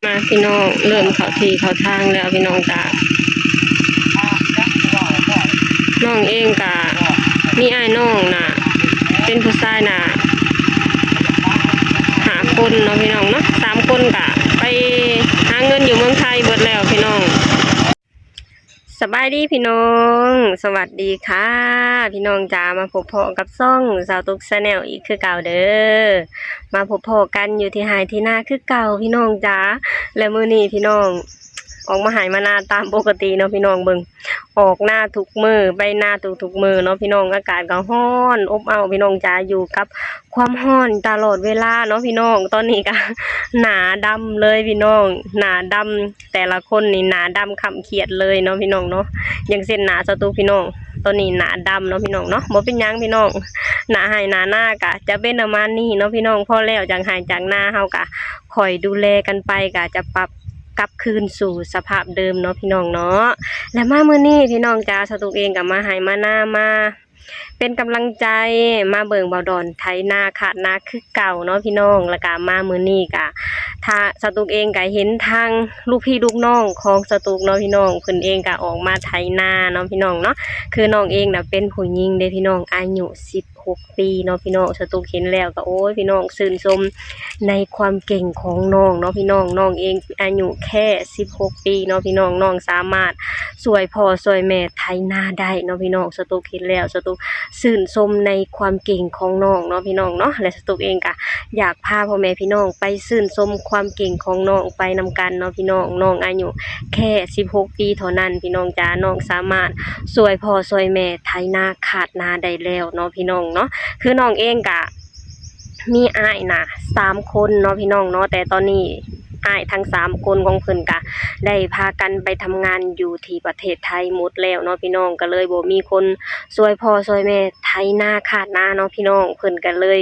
ມາພີ່ນ້ອງ ເລີ່ມເຂົ້າທີ່ເຂົ້າທາງແລ້ວພີ່ນ້ອງຈ້າ. ນ້ອງເອງກະມີອ້າຍນ້ອງນະ ເປັນຜູ້ຊາຍນະ ຫ້າຄົນເນາະພີ່ນ້ອງເນາະ, ສາມຄົນກະໄປຫາເງິນຢູ່ເມືອງໄທເບິດແລ້ວພີ່ນ້ອງ. ສະບາຍດີພີ່ນ້ອງ ສະຫວັດດີຄ່ະພີ່ນ້ອງຈ້າ, ມາພົບພໍ້ກັບຊ່ອງສາວຕຸກ Channel ອີກຄືເກົ່າເດີ. ມາພົບພໍ້ກັນຢູ່ທີ່ໄຮ່ທີ່ນາຄືເກົ່າພີ່ນ້ອງຈ້າ. ແລະມື້ນີ້ພີ່ນ້ອງ ອອກມາໄຮ່ມານາຕາມປົກກະຕິເນາະພີ່ນ້ອງ. ເບິ່ງ ອອກນາທຸກມື້ ໄປນາທຸກໆມື້ເນາະພີ່ນ້ອງ. ອາກາດກໍຮ້ອນອົບເອົ້າພີ່ນ້ອງຈ້າ ຢູ່ກັບຄວາມຮ້ອນຕະຫຼອດເວລາເນາະພີ່ນ້ອງ. ຕອນນີ້ກໍໜ້າດຳເລີຍພີ່ນ້ອງ ໜ້າດຳ ແຕ່ລະຄົນນີ້ໜ້າດຳຄ້ຳຄຽດເລີຍເນາະພີ່ນ້ອງເນາະ. ຢ່າງເຊັ່ນໜ້າສາວຕຸກພີ່ນ້ອງ ຕອນນີ້ໜ້າດຳເນາະພີ່ນ້ອງເນາະ. ບໍ່ເປັນຫຍັງພີ່ນ້ອງ ໜ້າໄຮ່ໜ້ານາກະຈະເປັນປະມານນີ້ເນາະພີ່ນ້ອງ. ພໍແລ້ວຈາກໄຮ່ຈາກນາ ເຮົາກະຄ່ອຍດູແລກັນໄປ ກະຈະປັບກັບຄືນສູ່ສະພາບເດີມເນາະພີ່ນ້ອງເນາະ. ແລະມາມື້ນີ້ພີ່ນ້ອງຈ້າ ສາວຕຸກເອງກະມາໄຮ່ມານາ ມາ ເປັນກຳລັງໃຈ ມາເບິ່ງບ່າວດອນໄຖນາຄາດນາຄືເກົ່າເນາະພີ່ນ້ອງ. ແລ້ວກະມາມື້ນີ້ກະ ຖ້າສາວຕຸກເອງກະເຫັນທາງລູກພີ່ລູກນ້ອງຂອງສາວຕຸກເນາະພີ່ນ້ອງ ເພິ່ນເອງກະອອກມາໄຖນາເນາະພີ່ນ້ອງເນາະ. ຄືນ້ອງເອງນະເປັນຜູ້ຍິງເດ້ພີ່ນ້ອງ ອາຍຸສິບຫົກປີເນາະພີ່ນ້ອງ. ສາວຕຸກເຫັນແລ້ວກະ ໂອ້ຍ ພີ່ນ້ອງ ຊື່ນຊົມໃນຄວາມເກັ່ງຂອງນ້ອງເນາະພີ່ນ້ອງ. ນ້ອງເອງອາຍຸແຄ່ສິບຫົກປີເນາະພີ່ນ້ອງ ນ້ອງສາມາດ ຊ່ວຍພໍ່ຊ່ວຍແມ່ໄຖນາໄດ້ເນາະພີ່ນ້ອງ. ສາວຕຸກເຫັນແລ້ວ ສາວຕຸກຊື່ນຊົມໃນຄວາມເກັ່ງຂອງນ້ອງເນາະພີ່ນ້ອງເນາະ. ແລະສາວຕຸກເອງກະຢາກພາພໍ່ແມ່ພີ່ນ້ອງໄປຊື່ນຊົມຄວາມເກັ່ງຂອງນ້ອງໄປນຳກັນເນາະພີ່ນ້ອງ. ນ້ອງອາຍຸແຄ່ສິບຫົກປີເທົ່ານັ້ນພີ່ນ້ອງຈ້າ ນ້ອງສາມາດຊ່ວຍພໍ່ຊ່ວຍແມ່ໄຖນາຄາດນາໄດ້ແລ້ວເນາະພີ່ນ້ອງເນາະ. ຄືນ້ອງເອງກະ ມີອ້າຍນະສາມຄົນເນາະພີ່ນ້ອງເນາະ, ແຕ່ຕອນນີ້ອ້າຍທັງສາມຄົນຂອງເພິ່ນກະໄດ້ພາກັນໄປທຳງານຢູ່ທີ່ປະເທດໄທໝົດແລ້ວເນາະພີ່ນ້ອງ, ກະເລີຍບໍ່ມີຄົນຊ່ວຍພໍ່ຊ່ວຍແມ່ໄຖນາຄາດນາເນາະພີ່ນ້ອງ. ເພິ່ນກະເລີຍ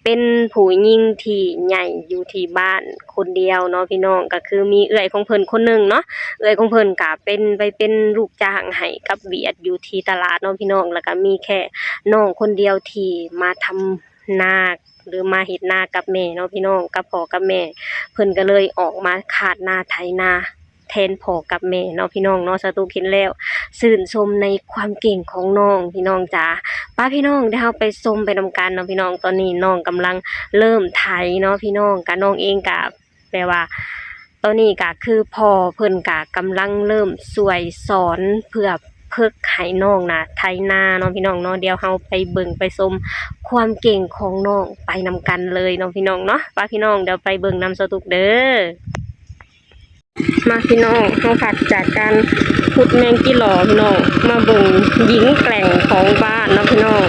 ເປັນຜູ້ຍິງທີ່ໃຫຍ່ຢູ່ທີ່ບ້ານຄົນດຽວເນາະພີ່ນ້ອງ, ກະຄືມີເອື້ອຍຂອງເພິ່ນຄົນໜຶ່ງເນາະ, ເອື້ອຍຂອງເພິ່ນກະເປັນ ໄປເປັນລູກຈ້າງໃຫ້ກັບຫວຽດຢູ່ທີ່ຕະຫຼາດເນາະພີ່ນ້ອງ, ແລ້ວກະມີແຄ່ນ້ອງຄົນດຽວທີ່ມາທຳ ນາ ຫຼືມາເຮັດນາກັບແມ່ເນາະພີ່ນ້ອງ, ກັບພໍ່ກັບແມ່. ເພິ່ນກະເລີຍອອກມາຄາດນາໄຖນາແທນພໍ່ກັບແມ່ເນາະພີ່ນ້ອງເນາະ. ສາວຕຸກເຫັນແລ້ວຊື່ນຊົມໃນຄວາມເກັ່ງຂອງນ້ອງພີ່ນ້ອງຈ້າ. ປະພີ່ນ້ອງ ດຽວເຮົາໄປຊົມໄປນຳກັນເນາະພີ່ນ້ອງ. ຕອນນີ້ນ້ອງກຳລັງເລີ່ມໄຖເນາະພີ່ນ້ອງ, ກະນ້ອງເອງກະ ແປວ່າ ຕອນນີ້ກະຄືພໍ່ເພິ່ນກະກຳລັງເລີ່ມຊ່ວຍສອນເພື່ອຝຶກໃຫ້ນ້ອງນະໄຖນາເນາະພີ່ນ້ອງເນາະ. ດຽວເຮົາໄປເບິ່ງໄປຊົມຄວາມເກັ່ງຂອງນ້ອງໄປນຳກັນເລີຍເນາະພີ່ນ້ອງເນາະ. ປະພີ່ນ້ອງ ດຽວໄປເບິ່ງນຳສາວຕຸກເດີ. ມາພີ່ນ້ອງ ເຮົາພັກຈາກການຂຸດແມງກີ່ຫຼໍ່ພີ່ນ້ອງ ມາເບິ່ງຍິງແກວ່ງຂອງບ້ານເນາະພີ່ນ້ອງ.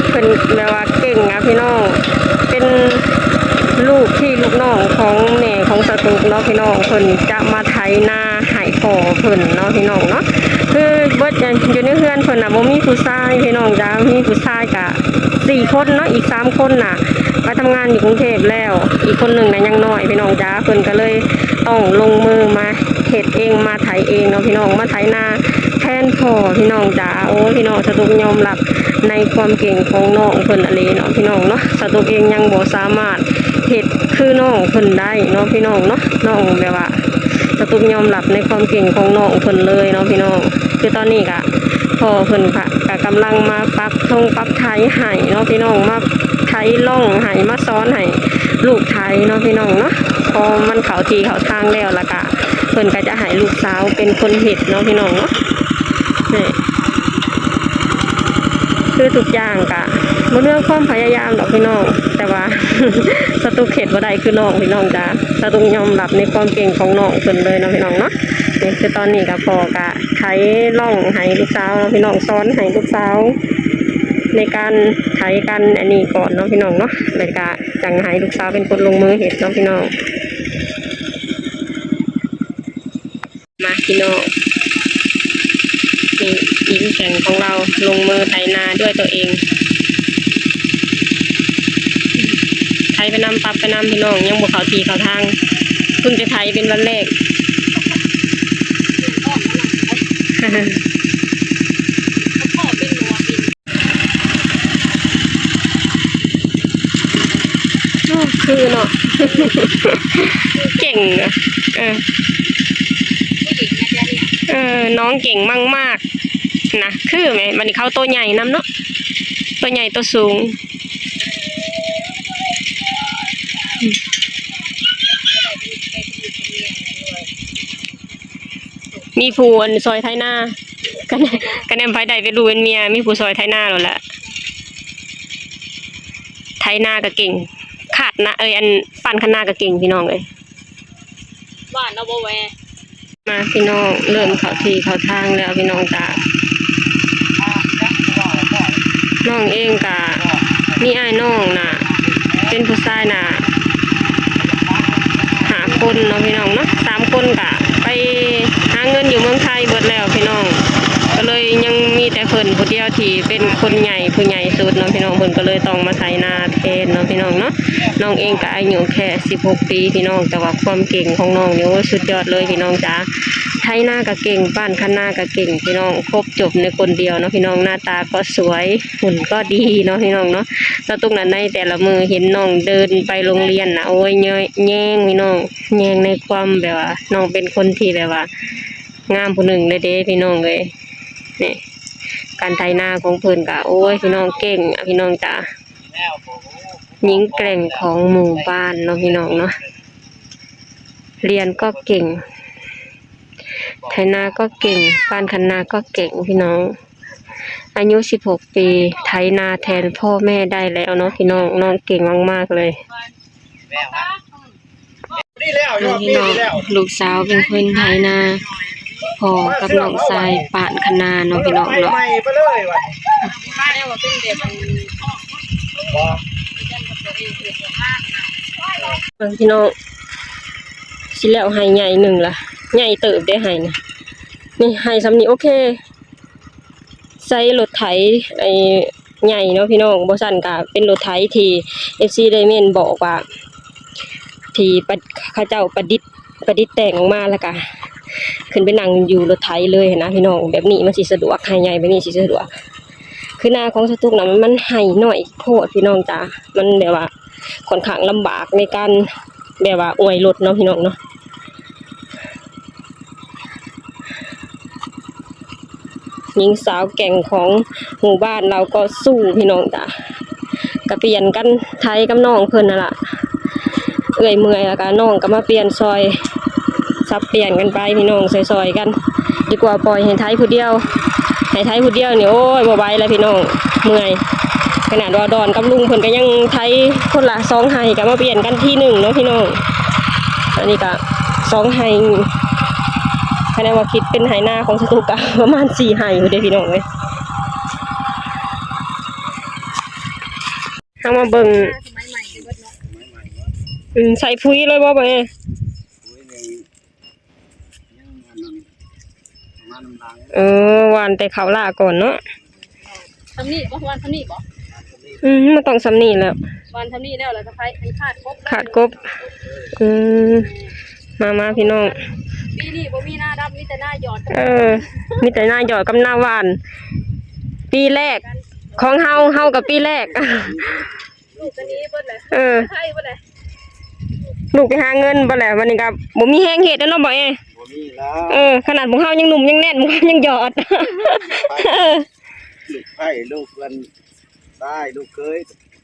ເພິ່ນແບບວ່າເກັ່ງອະພີ່ນ້ອງ, ເປັນລູກພີ່ລູກນ້ອງຂອງແມ່ຂອງສາວຕຸກເນາະພີ່ນ້ອງ. ເພິ່ນຈະມາໄຖນາໃຫ້ພໍ່ເພິ່ນເນາະພີ່ນ້ອງເນາະ. ຄືເບິດຢູ່ໃນເຮືອນເພິ່ນນະ ບໍ່ມີຜູ້ຊາຍພີ່ນ້ອງຈ້າ, ມີຜູ້ຊາຍກະສີ່ຄົນເນາະ, ອີກສາມຄົນນະໄປທຳງານຢູ່ກຸງເທບແລ້ວ, ອີກຄົນໜຶ່ງນະຍັງນ້ອຍພີ່ນ້ອງຈ້າ. ເພິ່ນກະເລີຍຕ້ອງລົງມືມາ ເຮັດເອງ ມາໄຖເອງເນາະພີ່ນ້ອງ, ມາໄຖນາແທນພໍ່ພີ່ນ້ອງຈ້າ. ໂອ້ຍ ພີ່ນ້ອງ ສາວຕຸກຍອມຮັບໃນຄວາມເກັ່ງຂອງນ້ອງເພິ່ນອີ່ຫຼີເນາະພີ່ນ້ອງເນາະ. ສາວຕຸກເອງຍັງບໍ່ສາມາດເຮັດຄືນ້ອງເພິ່ນໄດ້ເນາະພີ່ນ້ອງເນາະ. ນ້ອງແບບວ່າ ສາວຕຸກຍອມຮັບໃນຄວາມເກັ່ງຂອງນ້ອງເພິ່ນເລີຍເນາະພີ່ນ້ອງ. ຄືຕອນນີ້ກະ ພໍ່ເພິ່ນກະ ກະກຳລັງມາປັບທົ່ງປັບໄຖໃຫ້ເນາະພີ່ນ້ອງ, ມາໄຖລ່ອງໃຫ້ ມາສອນໃຫ້ລູກໄຖເນາະພີ່ນ້ອງເນາະ. ພໍມັນເຂົ້າທີ່ເຂົ້າທາງແລ້ວ ແລ້ວກະ ເພິ່ນກະຈະໃຫ້ລູກສາວເປັນຄົນເຮັດເນາະພີ່ນ້ອງເນາະ. ນີ້ ຄືທຸກຢ່າງກະບໍ່ເໜືອຄວາມພະຍາຍາມດອກພີ່ນ້ອງ, ແຕ່ວ່າ ສາວຕຸກເຮັດບໍ່ໄດ້ຄືນ້ອງພີ່ນ້ອງຈ້າ. ສາວຕຸກຍອມຮັບໃນຄວາມເກັ່ງຂອງນ້ອງເພິ່ນເລີຍເນາະພີ່ນ້ອງເນາະ. ນີ້ ຄືຕອນນີ້ກະ ພໍ່ກະໄຖລ່ອງໃຫ້ລູກສາວເນາະພີ່ນ້ອງ, ສອນໃຫ້ລູກສາວໃນການໄຖ ການອັນນີ້ກ່ອນເນາະພີ່ນ້ອງເນາະ, ແລ້ວກະຈັ່ງໃຫ້ລູກສາວເປັນຄົນລົງມືເຮັດເນາະພີ່ນ້ອງ. ມາພີ່ນ້ອງ ນີ້ ຍິງແກວ່ງຂອງລາວລົງມືໄຖນາດ້ວຍຕົວເອງ, ໄຖໄປນຳ ປັບໄປນຳພີ່ນ້ອງ, ຍັງບໍ່ເຂົ້າທີ່ເຂົ້າທາງ, ເພິ່ງຈະໄຖເປັນວັນແລກ. ໂອ້ ຄ ຄືເນາະ ເກັ່ງນະ ເອີ ຜູ້ຍິງນະ ເຈົ້ານີ້ ເອີ ນ້ອງເກັ່ງມາກໆ ນະ ຄືແມະ ບັດນີ້ເຂົາໂຕໃຫຍ່ນຳເນາະ ໂຕໃຫຍ່ໂຕສູງ. ມີຜູ້ອັນຊ່ອຍໄຖນາ ກະ ກະແນມໃຜໄດ້ເປັນລູກເປັນເມຍ ມີຜູ້ຊ່ອຍໄຖນາໂລດລະ ໄຖນາກະເກັ່ງ ຄາດນາ ເອີຍ ອັນ ປ້ານຄັນນາກະເກັ່ງ ພີ່ນ້ອງເອີຍ. ຫວ່ານເອົາບໍ່ແວ? ມາພີ່ນ້ອງ ເລີ່ມເຂົ້າທີ່ເຂົ້າທາງແລ້ວພີ່ນ້ອງຈ້າ. ນ້ອງເອງກະມີອ້າຍນ້ອງນະ ເປັນຜູ້ຊາຍນະ ຫ້າຄົນເນາະພີ່ນ້ອງເນາະ ສາມຄົນກະໄປຫາເງິນຢູ່ເມືອງໄທເບິດແລ້ວພີ່ນ້ອງ ກະເລີຍຍັງມີແຕ່ເພິ່ນຜູ້ດຽວທີ່ເປັນຄົນໃຫຍ່ ຜູ້ໃຫຍ່ສຸດເນາະພີ່ນ້ອງ ເພິ່ນກະເລີຍຕ້ອງມາໄຖນາແທນເນາະພີ່ນ້ອງເນາະ. ນ້ອງເອງກະອາຍຸແຄ່ສິບຫົກປີພີ່ນ້ອງ ແຕ່ວ່າຄວາມເກັ່ງຂອງນ້ອງນີ້ ໂອ້ຍ ສຸດຍອດເລີຍພີ່ນ້ອງຈ້າ. ໄຖນາກະເກັ່ງ ປ້ານຄັນນາກະເກັ່ງພີ່ນ້ອງ ຄົບຈົບໃນຄົນດຽວເນາະພີ່ນ້ອງ. ໜ້າຕາກໍສວຍ ຫຸ່ນກໍດີເນາະພີ່ນ້ອງເນາະ. ສະຕຸກນະ ໃນແຕ່ລະມື້ເຫັນນ້ອງເດີນໄປໂຮງຮຽນນະ ໂອ້ຍ ແຍງພີ່ນ້ອງ ແຍງໃນຄວາມແບບວ່າ ນ້ອງເປັນຄົນທີ່ແບບວ່າງາມຜູ້ໜຶ່ງເລີຍເດ້ພີ່ນ້ອງເອີຍ. ນີ້ ການໄຖນາຂອງເພິ່ນກະ ໂອ້ຍ ພີ່ນ້ອງ ເກັ່ງອະ ພີ່ນ້ອງຈ້າ. ຍິງແກຮ່ງຂອງໝູ່ບ້ານເນາະພີ່ນ້ອງເນາະ. ຮຽນກໍເກັ່ງ ໄຖນາກໍເກັ່ງ ປ້ານຄັນນາກໍເກັ່ງພີ່ນ້ອງ. ອາຍຸສິບຫົກປີ ໄຖນາແທນພໍ່ແມ່ໄດ້ແລ້ວເນາະພີ່ນ້ອງ. ນ້ອງເກັ່ງມາກໆເລີຍ. ນີ້ແລ້ວ ພີ່ນ້ອງ ລູກສາວເປັນຄົນໄຖນາ ພໍ່ກັບນ້ອງຊາຍປ້ານຄັນນາເນາະພີ່ນ້ອງເນາະ. ເບິ່ງພີ່ນ້ອງ ຊິແລ້ວໄຮ່ໃຫຍ່ໜຶ່ງລະ ໃຫຍ່ເຕີບເດ້ໄຮ່ນະ. ນີ້ໄຮ່ຊ່ຳນີ້ໂອເຄ ໃຊ້ລົດໄຖໄອ້ໃຫຍ່ເນາະພີ່ນ້ອງ ບໍ່ຊັ້ນກະເປັນລົດໄຖທີ່ເອັຟຊີໄດ້ເມັ້ນບອກວ່າ ທີ່ປະ ເຂົາເຈົ້າປະດິດ ປະດິດແຕ່ງອອກມາ ແລ້ວກະຂຶ້ນໄປນັ່ງຢູ່ລົດໄຖເລີຍຫັ້ນນະພີ່ນ້ອງ. ແບບນີ້ມັນຊິສະດວກ ໄຮ່ໃຫຍ່ແບບນີ້ຊິສະດວກ. ຄືນາຂອງສະຕຸກນະ ມັນໄຮ່ນ້ອຍໂພດພີ່ນ້ອງຈ້າ ມັນແບບວ່າ ຂ້ອນຂ້າງລຳບາກໃນການແບບວ່າອວຍລົດເນາະພີ່ນ້ອງເນາະ. ຍິງສາວແກว่ງຂອງໝູ່ບ້ານລາວກໍສູ້ພີ່ນ້ອງຈ້າ. ກະປ່ຽນກັນໄຖກັບນ້ອງເພິ່ນຫັ້ນລະ ເອື້ອຍເມື່ອຍແລ້ວກະນ້ອງກະມາປ່ຽນຊ່ອຍ ສັບປ່ຽນກັນໄປພີ່ນ້ອງ ຊ່ອຍໆກັນ ດີກວ່າປ່ອຍໃຫ້ໄຖຜູ້ດຽວ. ໃຫ້ໄຖຜູ້ດຽວນີ້ ໂອ້ຍ ບໍ່ໄຫວແລ້ວພີ່ນ້ອງ ເມື່ອຍ. ຂະໜາດວ່າດອນກັບລຸງເພິ່ນກະຍັງໄຖຄົນລະສອງໄຮ່ ກະມາປ່ຽນກັນທີໜຶ່ງເນາະພີ່ນ້ອງ. ອັນນີ້ກະສອງໄຮ່ ຄະແນນວ່າຄິດເປັນໄຮ່ນາຂອງສະຕຸກກະປະມານສີ່ໄຮ່ພຸ້ນເດ້ພີ່ນ້ອງເອີຍ. ເຮົາມາເບິ່ງ ອືມ ໃສ່ປຸ໋ຍເລີຍບໍ່ ບໍ່ແອ? ເອີ ຫວ່ານແຕ່ເຂົ້າຫຼ້າກ່ອນເນາະ. ຊ່ຳນີ້ບໍ່? ຫວ່ານຊ່ຳນີ້ບໍ່? ອືມ ມັນຕ້ອງຊ່ຳນີ້ແລ້ວ ຫວ່ານຊ່ຳນີ້ແລ້ວ ແລ້ວກະໄຖ ຂາດກົບ ຂາດກົບ. ອືມ ມາໆ ພີ່ນ້ອງ ປີນີ້ບໍ່ມີນາດຳ ມີແຕ່ນາຢອດ. ເອີ ມີແຕ່ນາຢອດກັບນາຫວ່ານ ປີແລກຂອງເຮົາ ເຮົາກະປີແລກ. ລູກກະໜີເບິດແຫຼະ ເອີ ໄທເບິດແຫຼະ ລູກໄປຫາເງິນເບິດແຫຼະ ບັດນີ້ກະບໍ່ມີແຮງເຮັດແລ້ວເນາະ ບໍ່ແອ? ບໍ່ມີແລ້ວ ເອີ ຂະໜາດພວກເຮົາຍັງໜຸ່ມຍັງແໜ້ນ ພວກເຮົາຍັງຢອດ ລູກໃພ້ລູກອັນຊາຍ ລູກເຂີຍ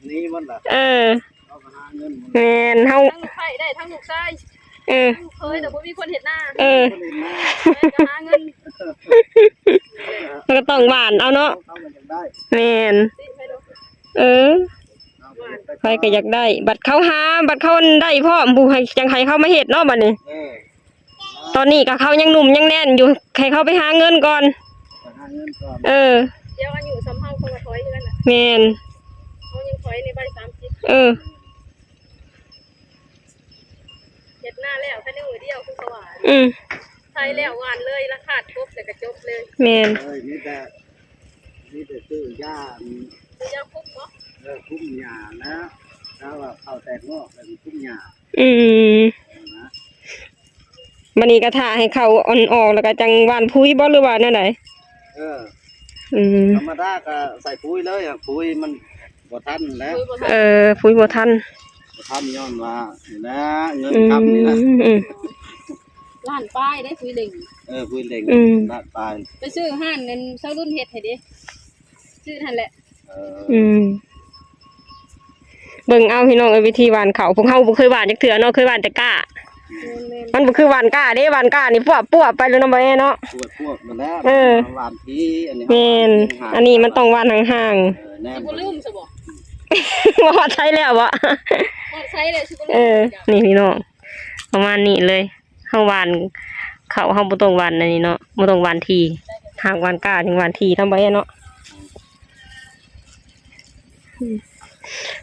ໜີໝົດລະ ເອີ ເຮົາກະຫາເງິນ. ແມ່ນ ເຮົາທັງລູກໃພ້ໄດ້ ທັງລູກຊາຍ ເອີ ລູກເຂີຍແຕ່ບໍ່ມີຄົນເຮັດນາ ເອີ ກະຫາເງິນ ມັນກະຕ້ອງຫວ່ານເອົາເນາະ ເຮົາກະຢາກໄດ້ ແມ່ນ ເອີ ໃຜກະຢາກໄດ້ ບັດເຂົາຫາ ບັດເຂົາໄດ້ພ້ອມ ຜູ້ໃຫ້ ຈັ່ງໃຫ້ເຂົາມາເຮັດເນາະບັດນີ້. ເອີ ຕອນນີ້ກະເຂົາຍັງໜຸ່ມຍັງແໜ້ນຢູ່ ໃຫ້ເຂົາໄປຫາເງິນກ່ອນ ໄປຫາເງິນກ່ອນ ເອີ ດຽວອາຍຸສ່ຳເຮົາເຂົາກະຖອຍຄືກັນລະ ແມ່ນ ເຮົາຍັງຖອຍໃນໃບສາມສິບ ເອີ ເຮັດນາແລ້ວກະໜຶ່ງມື້ດຽວຄືເຂົາວ່າ ອືມ ໄຖແລ້ວຫວ່ານເລີຍ ລະຄາດກົບແລ້ວກະຈົບເລີຍ ແມ່ນ ເອີຍ ມີແຕ່ ມີແຕ່ຊື້ຢາ ຊື້ຢາຄຸມບໍ? ເອີ ຄຸມຫຍ້ານະ ຖ້າວ່າເຂົ້າແຕກງອກແລ້ວຄຸມຫຍ້າ ອືມ ນະ ບັດນີ້ກະຖ້າໃຫ້ເຂົ້າອ່ອນອອກ ແລ້ວກະຈັ່ງຫວ່ານປຸ໋ຍບໍ ຫຼືວ່າແນວໃດ? ເອີ ອືມ ທຳມະດາກະໃສ່ປຸ໋ຍເລີຍ ປຸ໋ຍມັນບໍ່ທັນແລ້ວ ເອີ ປຸ໋ຍບໍ່ທັນ ທຳຍ້ອນວ່ານີ້ແຫຼະ ເງິນຄຳນີ້ນະ ອືມ ອືມ ລ້ານປາຍເດ້ ຄຸຍເຫຼັ່ງ ເອີ ຄຸຍເຫຼັ່ງ ອືມ ລ້ານປາຍ ໄປຊື້ຮ້ານນັ້ນ ຊາວລຸນເຮັດໃຫ້ເດ້ ຊື້ຫັ້ນແຫຼະ ເອີ ອືມ ເບິ່ງເອົາພີ່ນ້ອງເອີຍ ວິທີຫວ່ານເຂົ້າ ພວກເຮົາບໍ່ເຄີຍຫວ່ານຈັກເທື່ອເນາະ ເຄີຍຫວ່ານແຕ່ກ້າ ແມ່ນໆ ມັນບໍ່ຄືຫວ່ານກ້າເດ້ ຫວ່ານກ້ານີ້ປວບໆ ໄປເລີຍເນາະ ບໍ່ແອເນາະ ປວບໆ ນັ້ນແຫຼະ ເອີ ຫວ່ານທີ່ ອັນນີ້ ແມ່ນ ອັນນີ້ມັນຕ້ອງຫວ່ານຫ່າງໆ ເອີ ແນມ ຊິບໍ່ລືມຊະບໍ່ ວ່າຮອດໃສແລ້ວບໍ່ ຮອດໃສແລ້ວຊິບໍ່ລືມ ເອີ ນີ້ພີ່ນ້ອງ ປະມານນີ້ເລີຍ ເຮົາຫວ່ານເຂົ້າ ເຮົາບໍ່ຕ້ອງຫວ່ານອັນນີ້ເນາະ ບໍ່ຕ້ອງຫວ່ານຖີ່ ຫາກຫວ່ານກ້າຈັ່ງຫວ່ານຖີ່ ທຳບໍ່ແອເນາະ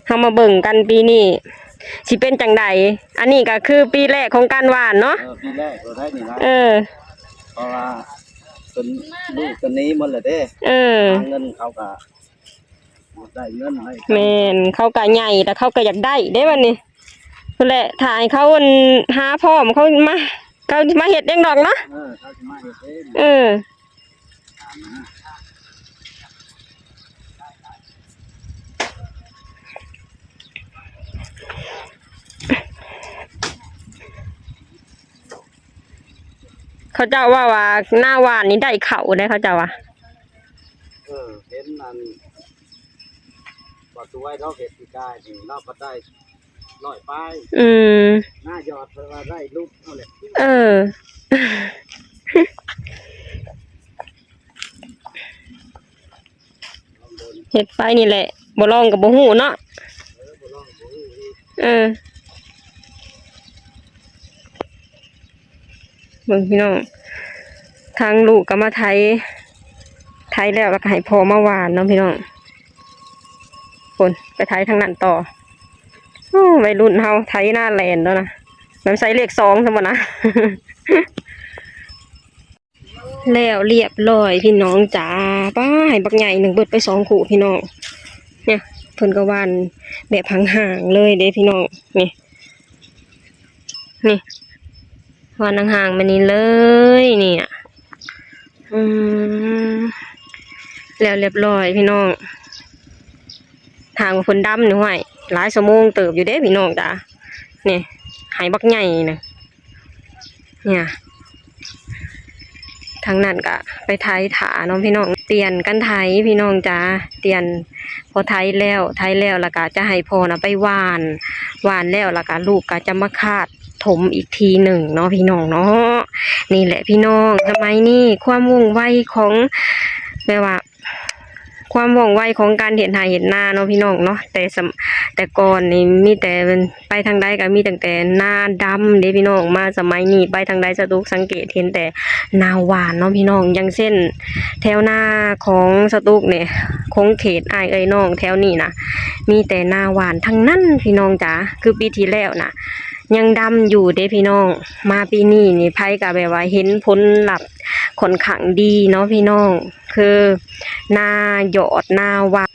ເຮົາມາເບິ່ງກັນປີນີ້ຊິເປັນຈັ່ງໃດ ອັນນີ້ກໍຄືປີແລກຂອງການຫວ່ານເນາະ ເອີ ປີແລກກໍໄດ້ນີ້ນະ ເອີ ເພາະວ່າເພິ່ນລູກກໍໜີໝົດແລ້ວເດ້ ເອີ ຫາເງິນເຂົາກໍ ໄດ້ເງິນໄດ້ຄຳ ແມ່ນ ເຂົາກະໃຫຍ່ ແລ້ວເຂົາກະຢາກໄດ້ເດ້ບັດນີ້ ພຸ້ນແຫຼະ ຖ້າໃຫ້ເຂົາ ອັນ ຫາພ້ອມ ເຂົາມາ ເຂົາມາເຮັດເອງດອກເນາະ ເອີ ເຂົາຊິມາເຮັດເອງ ເອີ ເຂົາເຈົ້າເວົ້າວ່ານາຫວ່ານນີ້ໄດ້ເຂົ້າເດ້ ເຂົາເຈົ້າວ່າ ເອີ ເຫັນອັນ ບໍ່ສວຍເນາະ ເຮັດປີກາຍນີ້ ລາວກໍໄດ້ຮ້ອຍປາຍ ອືມ ນາຢອດເພິ່ນວ່າໄດ້ຫຼຸດເອົາແຫຼະ ເອີ ເຮັດໄປນີ້ແຫຼະ ບໍ່ລອງກໍບໍ່ຮູ້ເນາະ ເອີ ບໍ່ລອງກໍບໍ່ຮູ້ອີກ ເອີ ເບິ່ງພີ່ນ້ອງ ທາງລູກກໍມາໄຖ ໄຖແລ້ວ ແລ້ວກໍໃຫ້ພໍ່ມາຫວ່ານເນາະພີ່ນ້ອງ ພຸ້ນ ໄປໄຖທາງນັ້ນຕໍ່ ໂອ້ ໄວລຸ້ນເຮົາໄຖນາແລ່ນແລ້ວນະ ແມ່ນໃສ່ເລກສອງຊັ້ນບໍ່ນະ ແລ້ວລຽບຮ້ອຍພີ່ນ້ອງຈ໋າ ປ້າ ໃຫ້ບັກໃຫຍ່ໜຶ່ງ ເບິດໄປສອງຄູ່ພີ່ນ້ອງ ນີ້ ເພິ່ນກໍຫວ່ານແບບຫ່າງໆເລີຍເດ້ພີ່ນ້ອງ ນີ້ ນີ້ ຫວ່ານຫ່າງໆແບບນີ້ເລີຍ ນີ້ ອືມ ແລ້ວລຽບຮ້ອຍພີ່ນ້ອງ ຖ້າວ່າເພິ່ນດຳນີ້ ຫ້ວຍ ຫຼາຍຊົ່ວໂມງເຕີບຢູ່ເດ້ພີ່ນ້ອງຈ໋າ ນີ້ ໃຫ້ບັກໃຫຍ່ນະ ນີ້ ທາງນັ້ນກະໄປໄຖຖ້າເນາະພີ່ນ້ອງ ປ່ຽນກັນໄຖພີ່ນ້ອງຈ໋າ ປ່ຽນ ພໍໄຖແລ້ວ ໄຖແລ້ວ ແລ້ວກະຈະໃຫ້ພໍ່ນະໄປຫວ່ານ ຫວ່ານແລ້ວ ແລ້ວກະລູກກະຈະມາຄາດຖົມອີກທີໜຶ່ງເນາະພີ່ນ້ອງເນາະ ນີ້ແຫຼະພີ່ນ້ອງ ສະໄໝນີ້ຄວາມວ່ອງໄວຂອງ ແບບວ່າ ຄວາມວ່ອງໄວຂອງການເຮັດໄຮ່ເຮັດນາເນາະພີ່ນ້ອງເນາະ ແຕ່ສະ ແຕ່ກ່ອນນີ້ມີແຕ່ ໄປທາງໃດກໍມີຕັ້ງແຕ່ນາດຳເດ້ພີ່ນ້ອງ ມາສະໄໝນີ້ໄປທາງໃດສະຕຸກສັງເກດເຫັນແຕ່ນາຫວ່ານເນາະພີ່ນ້ອງ ຢ່າງເຊັ່ນ ແຖວນາຂອງສະຕຸກນີ້ ຂົງເຂດອ້າຍເອື້ອຍນ້ອງແຖວນີ້ນະ ມີແຕ່ນາຫວ່ານທັງນັ້ນພີ່ນ້ອງຈ໋າ ຄືປີທີ່ແລ້ວນະ ຍັງດຳຢູ່ເດ້ພີ່ນ້ອງ ມາປີນີ້ນີ້ ໃຜກໍແບບວ່າເຫັນຜົນລັບຂ້ອນຂ້າງດີເນາະພີ່ນ້ອງ ຄືນາຢອດ ນາຫວ່ານ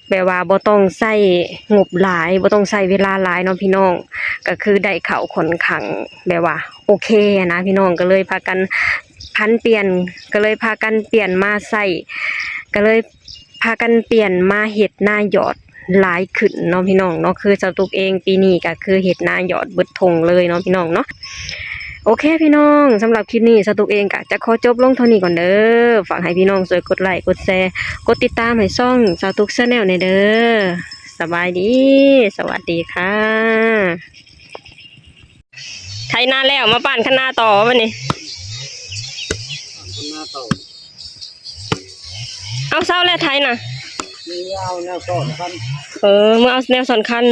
ແບບວ່າບໍ່ຕ້ອງໃຊ້ງົບຫຼາຍ ບໍ່ຕ້ອງໃຊ້ເວລາຫຼາຍເນາະພີ່ນ້ອງ ກໍຄືໄດ້ເຂົ້າຂ້ອນຂ້າງແບບວ່າໂອເຄນະພີ່ນ້ອງ ກໍເລີຍພາກັນຜັນປ່ຽນ ກໍເລີຍພາກັນປ່ຽນມາໃຊ້ ກໍເລີຍພາກັນປ່ຽນມາເຮັດນາຢອດຫຼາຍຂຶ້ນເນາະພີ່ນ້ອງເນາະ ຄືສາວຕຸກເອງປີນີ້ກໍຄືເຮັດນາຢອດເບິດທົ່ງເລີຍເນາະພີ່ນ້ອງເນາະ. ໂອເຄພີ່ນ້ອງ ສຳລັບຄລິບນີ້ສາວຕຸກເອງກະຈະຂໍຈົບລົງເທົ່ານີ້ກ່ອນເດີ. ຝາກໃຫ້ພີ່ນ້ອງຊ່ວຍກົດໄລ ກົດແຊ ກົດຕິດຕາມໃຫ້ຊ່ອງສາວຕຸກ Channel ແດ່ເດີ. ສະບາຍດີ ສະຫວັດດີຄ່ະ. ໄຖນາແລ້ວ ມາປານຄັນນາຕໍ່ບັດນີ້. ເອົາ ເຊົາແລ້ວໄຖນາ. ເອີ ເມືອເອົາແນວສອນຄັນ.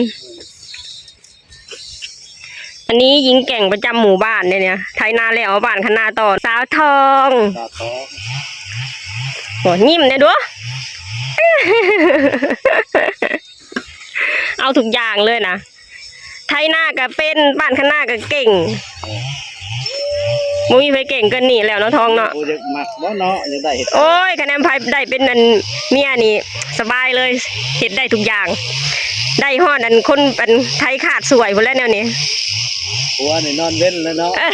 ອັນນີ້ຍິງແກ່ງປະຈຳໝູ່ບ້ານເດ້ນີ້. ໄຖນາແລ້ວ ມາປານຄັນນາຕໍ່. ສາວທອງ ສາວທອງ. ໂອ້ ຍິ້ມແດ່ດູ. ເອົາທຸກຢ່າງເລີຍນະ. ໄຖນາກະເປັນ ປານຄັນນາກະເກັ່ງ. ບໍ່ມີໃຜເກັ່ງເກີນນີ້ແລ້ວເນາະ ທອງເນາະ. ໂອ້ຍ ຢາກມັກບໍ່ເນາະ ຢາກໄດ້ເຮັດ. ໂອ້ຍ ຄັນແມ່ນໃຜໄດ້ເປັນອັນເມຍນີ້ສະບາຍເລີຍ ເຮັດໄດ້ທຸກຢ່າງ ໄດ້ຮອດອັນຄົນອັນໄຖຂາດສວຍພຸ້ນແຫຼະແນວນີ້. ຜົວນີ້ນອນເວັນແລ້ວເນາະ. ເອີ.